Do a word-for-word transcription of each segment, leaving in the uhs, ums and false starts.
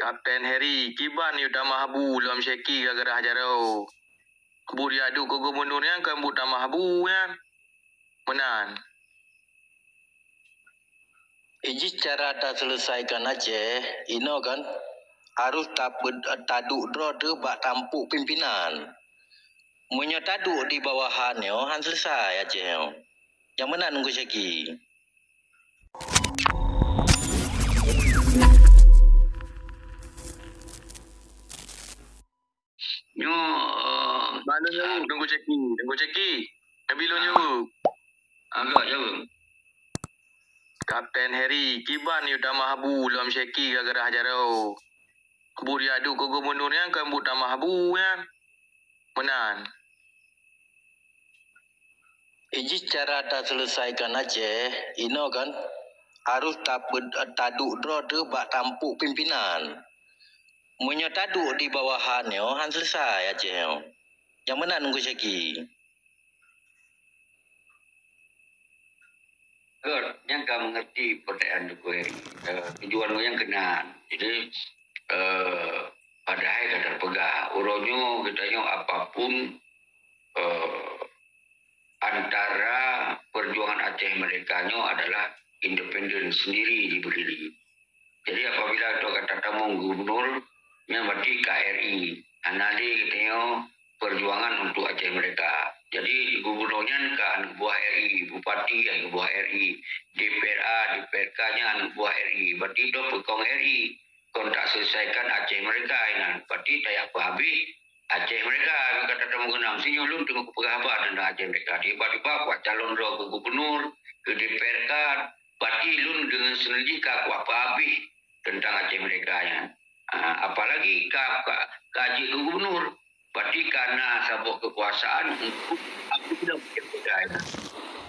Kapten Heri, kiban yue tamah bu lom Syeki gara-gara jaroe. Buet yue duek keu gubunur nyan kon buet tamah bu nyan. Meunan. Ijih cara taseuleusaikan Aceh inoe kan, harôh tape-, taduek droe teuh bak tampok pimpinan. Meunyoe taduek di bawahan nyoe han seuleusai Aceh nyoe. Nyang meunan Teungku Syeki. Nyoe, eh, Bak lôn jaweueb, Teungku Syeki. Teungku Syeki. Nabi lôn jaweueb. Agak jaweueb. Kapten Heri, kiban yue tamah bu lom Syeki gara-gara jaroe. Buet yue duek keu gubunur nyan kon buet tamah bu nyan. Meunan. Ijih cara taseuleusaikan Aceh inoe kan, harôh tape-, taduek droe teuh bak tampok pimpinan. Meunyoe taduek di bawahan nyoe han seuleusai Aceh nyoe. Nyang meunan Teungku Syeki. Good, nyang ka mengerti pertanyaan Teungku Heri. Eh, tujuan geuh nyang keunan. Jadi, eh, padahai ka teupeugah, uroe nyoe geutanyoe apapun, eh, antara perjuangan Aceh Merdeka nyoe adalah independen sendiri diberdiri. Jadi, apabila toh ka tatamong gubernur, nyan berarti ka R I. Hana lé geutanyoe perjuangan untuk Aceh Merdeka. Jadi, gubernur nyan ka aneuk buah R I, bupati aneuk buah R I, D P R A, D P R K nyan aneuk buah R I. Berarti toh peukong R I. Kon tak selesaikan Aceh Merdeka inan. Berarti tajak peuhabéh Aceh Merdeka, kata teungku keunan. Sinyoe lôn teungoh kupeugah haba teuntang Aceh Merdeka. Tiba-tiba kuat calon droe keu gubernur, keu D P R K, berarti lôn deungon seuneuleuh jih ka kuat peuhabéh teuntang Aceh Merdeka nyan. Ha, apalagi ka, ka, ka jeuet keu gubernur, berarti ka na saboh kekuasaan untuk aku tidak boleh percaya.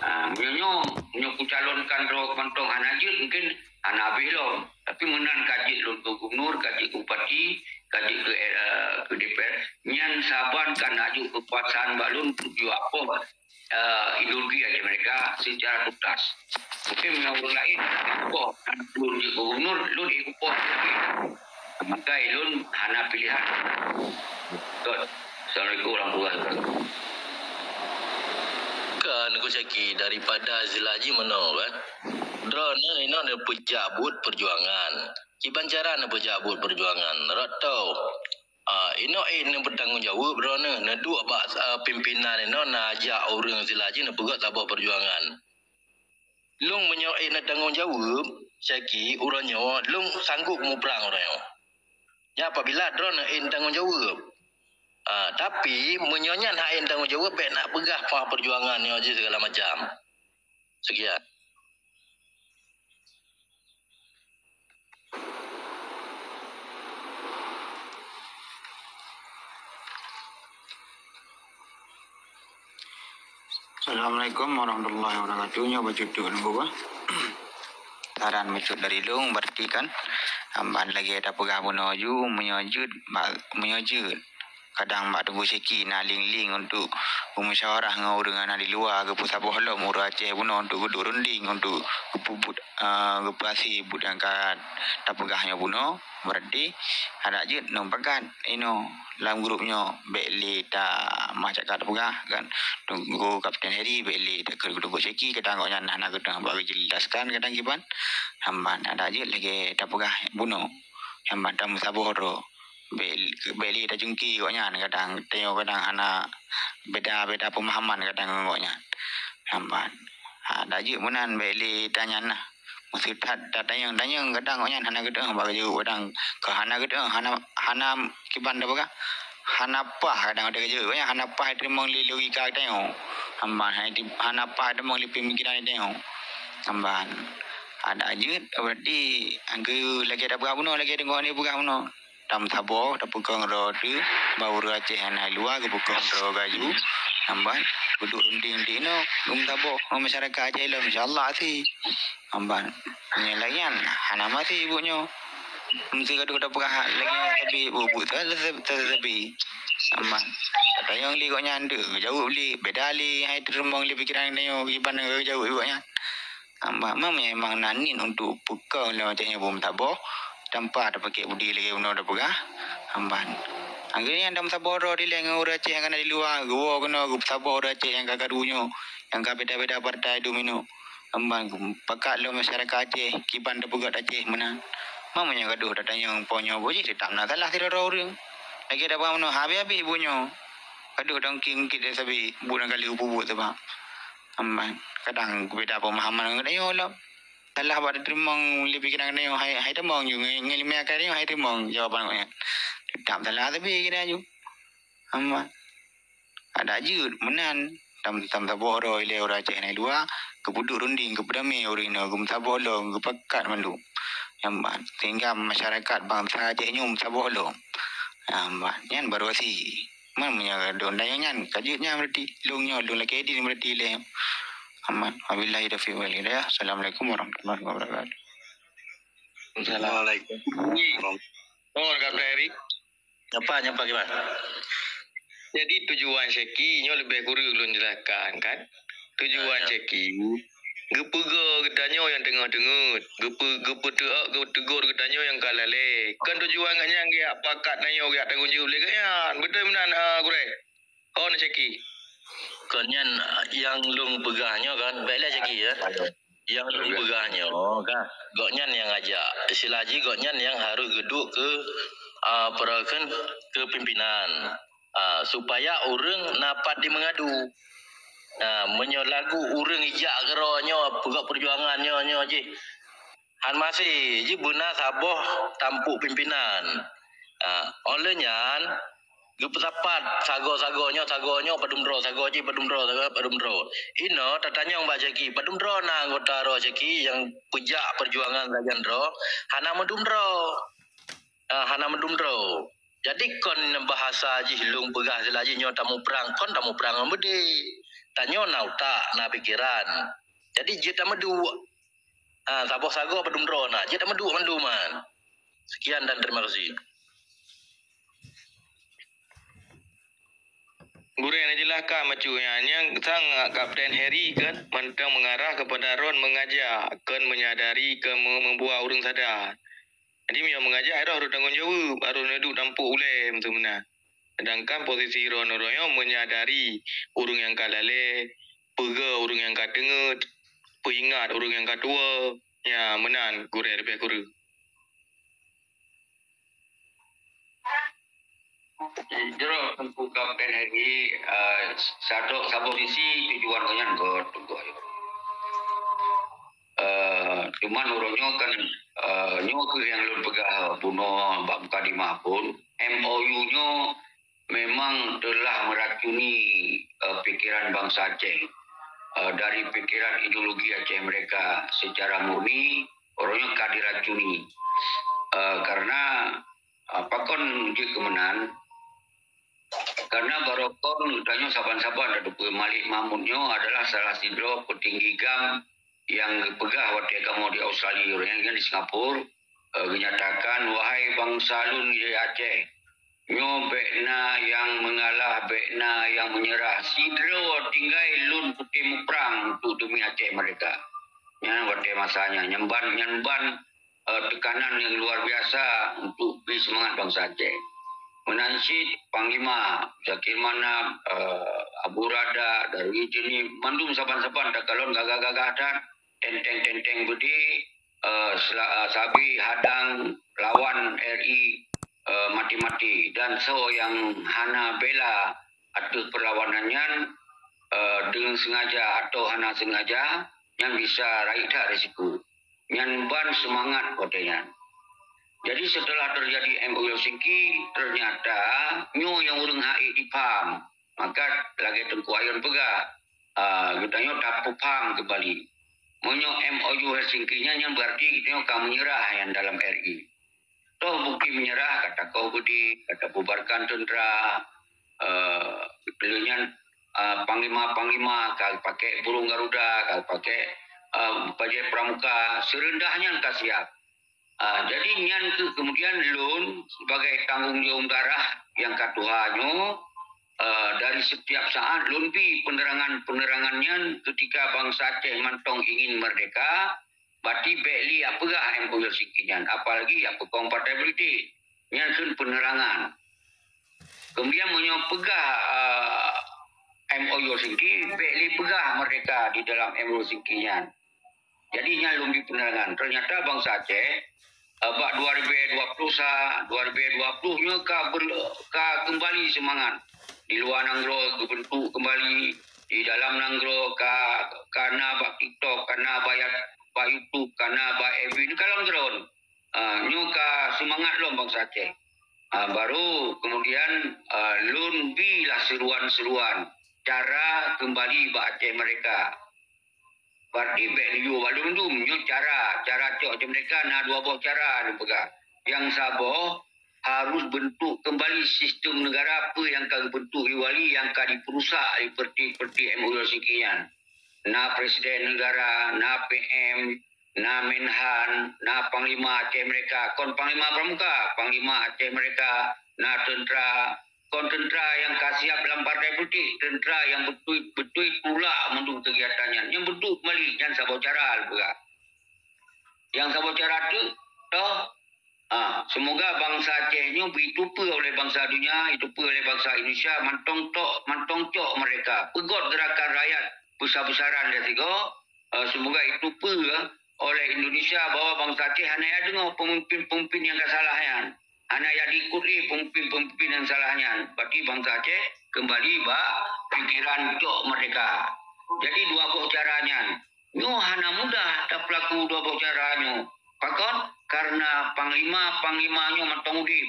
Ha, meunyoe, meunyoe kucalonkan droe mantong hana jeuet, mungkin hana habéh lom. Tapi meunan ka jeuet lôn keu gubernur, ka jeuet keu bupati, ka jeuet keu, eh, keu D P R, nyan saban ka na jeuet kekuasaan bak lôn untuk jiôh apoh, eh, ideologi Aceh Merdeka secara tuntas. Mungkin meunyoe ureueng laén, boh, lôn jeuet keu gubernur, lôn ikut boh. Maka lôn hana pilihan. Betul. Assalamualaikum warahmatullahi wabarakatuh. Kan, Teungku Syeki, daripada Zilhaji meunoe, kan? Droeneuh inoe neupeujak buet peujuangan. Kiban cara neupeujak buet peujuangan. Rot tho. Ah, inoe, eh, neubeutanggong jaweueb droeneuh, neuduek bak, ah, pimpinan inoe, neujak ureueng Zilhaji neupeugöt saboh peujuangan. Lôn meunyoe, eh, neutanggong jaweueb, Syeki, uroe nyoe, lôn sanggob muprang uroe nyoe. Nyan apabila droeneuh, eh, neutanggong jaweueb. Ah, tapi, meunyoe nyan hana tanggong jaweueb, bèk neupeugah pah peujuangan nyoe jih segala macam. Sekian. Assalamualaikum warahmatullahi wabarakatuh. Nyoe bacut tu nunggu bah. Saran bacut dari lôn, berarti kan, amban lagèe tapeugah bunoe ju, meunyoe jeuet, ba-, meunyoe jeuet. Kadang bak Teungku Syeki na link-link untuk beumusyawarah ngon ureueng hana di luwa, geupeusaboh lom ureueng Aceh bunoe untuk geuduek runding, untuk geupeubuet, eh, geupeuhase buet nyang ka tapeugah nyoe bunoe. Berarti adak jeuet neupakat inoe lam grup nyoe, bèk lé tamah cakap peugah kan. Teungku Kapten Heri bèk lé takheun Teungku Syeki, kadang gobnyan hana geutanyoe bak geujelaskan kadang kiban. Amban adak jeuet lagèe tapeugah bunoe. Amban tameusaboh droe. Bèk, bèk lé tajungki gobnyan kadang, tanyoe kadang hana beda-beda pemahaman kadang ngon gobnyan. Amban. Ha, adak jeuet meunan bèk lé tanyan nah. Meuseuti that tatanyong-tanyong kadang gobnyan hana geudeuh bak geujaweueb kadang. Ka hana geudeuh, hana, hana kiban tapeugah. Hana paih kadang watèe geujaweueb gobnyan, hana paih teurimong lé logika tanyoe. Amban, hana ti-, hana paih teurimong lé pemikiran tanyoe. Amban. Adak jeuet, berarti, lagèe tapeugah bunoe, lagèe Teungku Ani peugah bunoe. Tameusaboh, tapeukong droe teuh, bak ureueng Aceh nyang na luwa, geupeukong droe gaju, amban, geuduek runding di inoe, geumeusaboh ngon masyarakat Aceh lom, insya Allah hase. Amban, nyang laén hana hase buet nyoe. Meuseuti ka tapeugah lagèe nyan, tapi buet-buet tu hase, hase, hase. Amban, tatanyong lé gobnyan, deuh geujaweueb lé, beda lé, hai teurimong lé pikiran tanyoe, kiban geujaweueb gobnyan. Amban, memang na niet untuk peukong lom Aceh nyoe beumeusaboh. Tanpa tapakèk budi lagèe bunoe tapeugah, amban. Lagèe nyan tameusaboh droe dilèe ngon ureueng Aceh nyang ka na di luwa, geuwoe keunoe geupeusaboh ureueng Aceh nyang ka karu nyoe, nyang ka beda-beda partai dum inoe. Amban pakat lom masyarakat Aceh, kiban tapeugöt Aceh meunan. Ma meunyoe gadoh tatanyong po nyoe boh jih, teutap na salah sidroe ureueng. Lagèe daba meunoe, habéh-habéh buet nyoe. Gadoh dong ki-, mungkin sabe buet nyang ka lheueh peubuet sabab. Amban, kadang beda pemahaman ngon geutanyoe lom. Salah bak teurimong lé pikiran geutanyoe, hai, hai tamong ju ngon, ngon ileumèe akai nyoe, hai tamong jawaban gobnyan. Teutap salah sabe geutanyoe ju. Amban. Adak jeuet meunan, tam, tameusaboh droe ilèe ureueng Aceh na di luwa, geupeuduek runding, geupeudamé ureueng inoe, geumeusaboh lom, geupakat mandum. Amban. Sehingga masyarakat bansa Aceh nyoe meusaboh lom. Amban. Nyan baru asi. Man meunyoe lôn tanyong nyan, ka jeuet nyan berarti. Lôn nyoe, lôn lakèe idin berarti lé. Aman. Wabillahi taufiq wal hidayah. Assalamualaikum warahmatullahi wabarakatuh. Assalamualaikum. Oh, Kapten Eri. Nyapa, nyapa gimana? Jadi tujuan Syeki nyoe leubeh kureueng lôn jelaskan kan. Tujuan Syeki geupeugöt geutanyoe nyang teungeut-teungeut, geupeu-, geupeuteuôt, geuteugor geutanyoe nyang ka lalè. Kon tujuan geuhnyan geujak pakat tanyoe geujak tanggong jaweueb lé geuhnyan. Beutôi meunan, ah, Gurèe? Kon Syeki. Kon nyan, ah, nyang lôn peugah nyoe kan. Baiklah Syeki ya. Nyang lôn peugah nyoe kan. Gobnyan nyang ajak. Istilah jih gobnyan nyang harôh geuduek keu, ah, peureukan keu pimpinan. Ah, supaya ureueng na pat jimeungadu. Ah, meunyoe lagu ureueng ijak keudroe nyoe, peugöt peujuangan nyoe, nyoe jih. Han maséh, jih beuna saboh tampok pimpinan. Ah, óh lheueh nyan, geupeusapat sagoe-sagoe nyoe, sagoe nyoe padum droe, sagoe jih padum droe, sagoe padum droe. Inoe tatanyong bak Syeki, padum droe na anggota droe Syeki nyang peujak peujuangan sajan droe, hana meudum droe. Ah, hana meudum droe. Jadi kon bahasa jih lôn peugah istilah jih nyoe tamuprang, kon tamuprang ngon beudé. Tanyoe na utak, na pikeran. Jadi jeuet tameuduek. Ah, saboh sagoe padum droe na, jeuet tameuduek mandum nyan. Sekian dan terima kasih. Gurèe na jelaskan bacut nyan, nyang sang Kapten Heri kan mantong mengarah kepada ron mengajak, kon menyadari, kon me-, membuat ureueng sadar. Jadi meunyoe mengajak, roh harôh tanggong jaweueb, harôh neuduek tampok ulèe meunan. Sedangkan posisi droeneuh nyoe menyadari ureueng nyang ka lalè, peugöt ureueng nyang ka teungeut, peuingat ureueng nyang ka tuwoe. Nyan meunan gurèe leubeh kureueng. Jroh Teungku Kapten Heri, eh, saboh, saboh sisi tujuan geuhnyan göt, teungku. Eh, cuman uroe nyoe kan, eh, nyoe kheueh nyang lôn peugah bunoe bak mukadimah phon, M O U nyoe memang telah meracuni, eh, pikiran bansa Aceh, eh, dari pikiran ideologi Aceh mereka secara murni, uroe nyoe ka diracuni. Eh, karena, eh, pakon jeuet keu meunan? Karena barokon geutanyoe saban-saban tateupeue Malik Mahmud nyoe adalah salah sidroe peutinggi GAM nyang geupeugah watèe kamoe di Australia, nyang di Singapura, eh, geunyatakan, "Wahai bansa lôn di Aceh, nyoe bèk na nyang meungalah, bèk na nyang meunyeurah. Sidroe tinggai lôn putém muprang untuk demi Aceh merdeka." Nyan watèe masa nyan, nyan ban, nyan ban eh, tekanan nyang luar biasa untuk bri seumangat bansa Aceh. Meunan cit Panglima Zakir Manaf, eh, Abu Rada, Darwi Jeni, mandum saban-saban takalon gagah-gagah that, tenteng-tenteng beudé, eh, sela-, eh, sabe hadang lawan R I, eh, maté-maté. Dan soe nyang hana bela ateueh peurlawanan nyan, eh, deungon sengaja atawa hana sengaja, nyan bisa rayeuk that risiko. Nyan ban seumangat watèe nyan. Jadi, seuteulah teujadi M O U Helsinki, teunyata nyoe nyang ureueng hana jipaham. Maka lagèe Teungku Ayon peugah, a, geutanyoe tapeupham keumbali. Meunyoe M O U Helsinki nyan, nyan beurarti geutanyoe ka meunyeurah nyan dalam R I. Toh bukti meunyeurah, ka takoh beudé, ka tabubarkan teuntra, eh, lheueh nyan, eh, panglima-panglima ka pakèk burông Garuda, ka pakèk, eh, bajèe pramuka, seureundah nyan ka siap. Ah, jadi nyan kheueh keumudian lôn sibagai tanggông jaweueb darah nyang ka tuha nyoe, eh, dari setiap saat lôn bi peunerangan-peunerangan nyan keutika bansa Aceh mantong ingin merdeka, Berarti bèk lé jak peugah M O U Helsinki nyan, apalagi jak peukong partai politik. Nyan kheun peunerangan. Kemudian meunyoe peugah, eh, M O U Helsinki, bèk lé peugah merdeka di dalam M O U Helsinki nyan. Jadi nyan lôn bri peunerangan. Ternyata bansa Aceh, eh, bak dua ribu dua puluh sa, dua ribu dua puluh nyoe ka ber-, ka keumbali seumangat. Di luwa nanggroe geubeuntuk keumbali, di dalam nanggroe ka, ka na bak TikTok, ka na bak, bak YouTube, ka na bak F B, nyoe ka lôn keudroe. Ah, nyoe ka seumangat lom bansa Aceh. Ah, baru kemudian, ah, lôn bi lah seuruan-seuruan cara keumbali bak Aceh merdeka. Berarti bèk neuyue bak lôn dum. Nyoe cara, cara cok Aceh merdeka na dua boh cara lôn peugah. Nyang saboh harôh beuntuk keumbali sistem neugara peue nyang ka geubeuntuk lé Wali nyang ka jipeurusak lé seperti, seperti M O U Helsinki nyan. Na presiden neugara, na P M, na Menhan, na Panglima Aceh merdeka, kon Panglima Pramuka, Panglima Aceh merdeka, na teuntra, kon teuntra nyang ka siap lam partai politik, teuntra nyang beutôi-beutôi tulak mandum keugiatan nyan. Nyang beutôi keumbali, nyan saboh cara lôn peugah. Nyang saboh cara teuk, toh, ah, seumoga bansa Aceh nyoe jiteupeue oleh bansa donya, jiteupeue oleh bansa Indonesia, mantong tok, mantong cok merdeka. Peugöt geurakan rakyat besar-besaran di sigoe, eh, seumoga jiteupeue oleh Indonesia bahwa bansa Aceh hana jak deungoe peumimpin-peumimpin nyang ka salah nyan. Hana jak jiikot lé peumimpin-peumimpin nyang salah nyan. Berarti bansa Aceh keumbali bak pikeran cok merdeka. Jadi dua boh cara nyan. Nyoe hana mudah tapeulaku dua boh cara nyoe. Pakon? Karena panglima-panglima nyoe mantong udeb.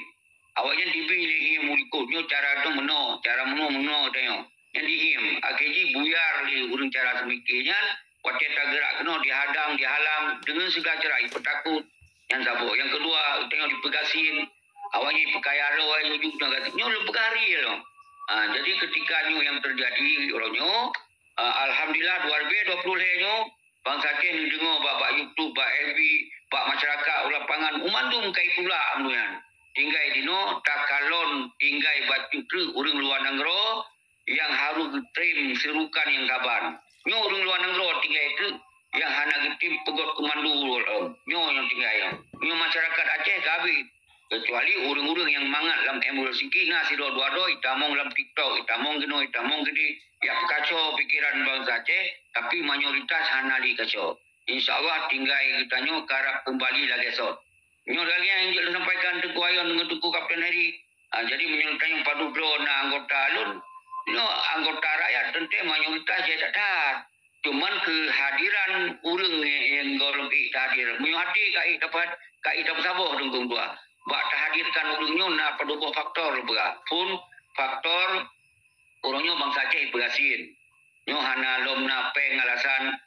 Awaknyan jibi lé ié mulikot nyoe cara tu meunoe, cara meunoe, meunoe tanyoe. Nyan diiem, akhé jih buyar lé ureuëng cara seumike nyan, watée tageurak keunoe dihadang, dihalang, deungon segala cara jipeutakot. Nyan saboh. Nyang keudua, tanyoe jipeugasien, awaknyan jipeukaya droe, nyoe jih na gasien. Nyoe lôn peugah real nyoe. Ah, jadi ketika nyoe nyang teujadi uroe nyoe, ah, alhamdulillah dua ribu dua puluh lhée nyoe, bansa Aceh neudeungoe bak, bak YouTube, bak F B, bak masyarakat u lapangan, u mandum ka jitulak meunyan. Tinggai dinoe takalon, tinggai bacut treuk ureuëng luwa nanggroe nyang harôh geutem seurukan nyang saban. Nyoe ureuëng luwa nanggroe tinggai treuk nyang hana geutem peugöt keumando lom. Nyoe nyang tinggai nyoe. Nyoe masyarakat Aceh ka habéh. Keucuali ureuëng-ureuëng nyang mangat lam M O U Helsinki na sidroe dua droe jitamong lam TikTok, jitamong keunoe, jitamong keudeh, jak peukaco pikeran bansa Aceh, tapi mayoritas hana lé kaco. Insya Allah tinggai geutanyoe karab keumbali lagée sot. Nyoe lagée nyang jeuet lôn sampaikan Teungku Ayon ngon Teungku Kapten Heri. Ah, jadi meunyoe tanyoe padub droe na anggota lôn, nyoe anggota rakyat teuntée mayoritas jih that-that. Cuman keuhadiran ureuëng nyang gohlom ék tahadir. Meunyoe até ka ék dapat, ka ék tapeusaboh dungkong dua. Bak tahadirkan ureuëng nyoe na padub boh faktor lôn peugah. Phon faktor uroe nyoe bansa Aceh peugasien. Nyoe hana lom na péng alasan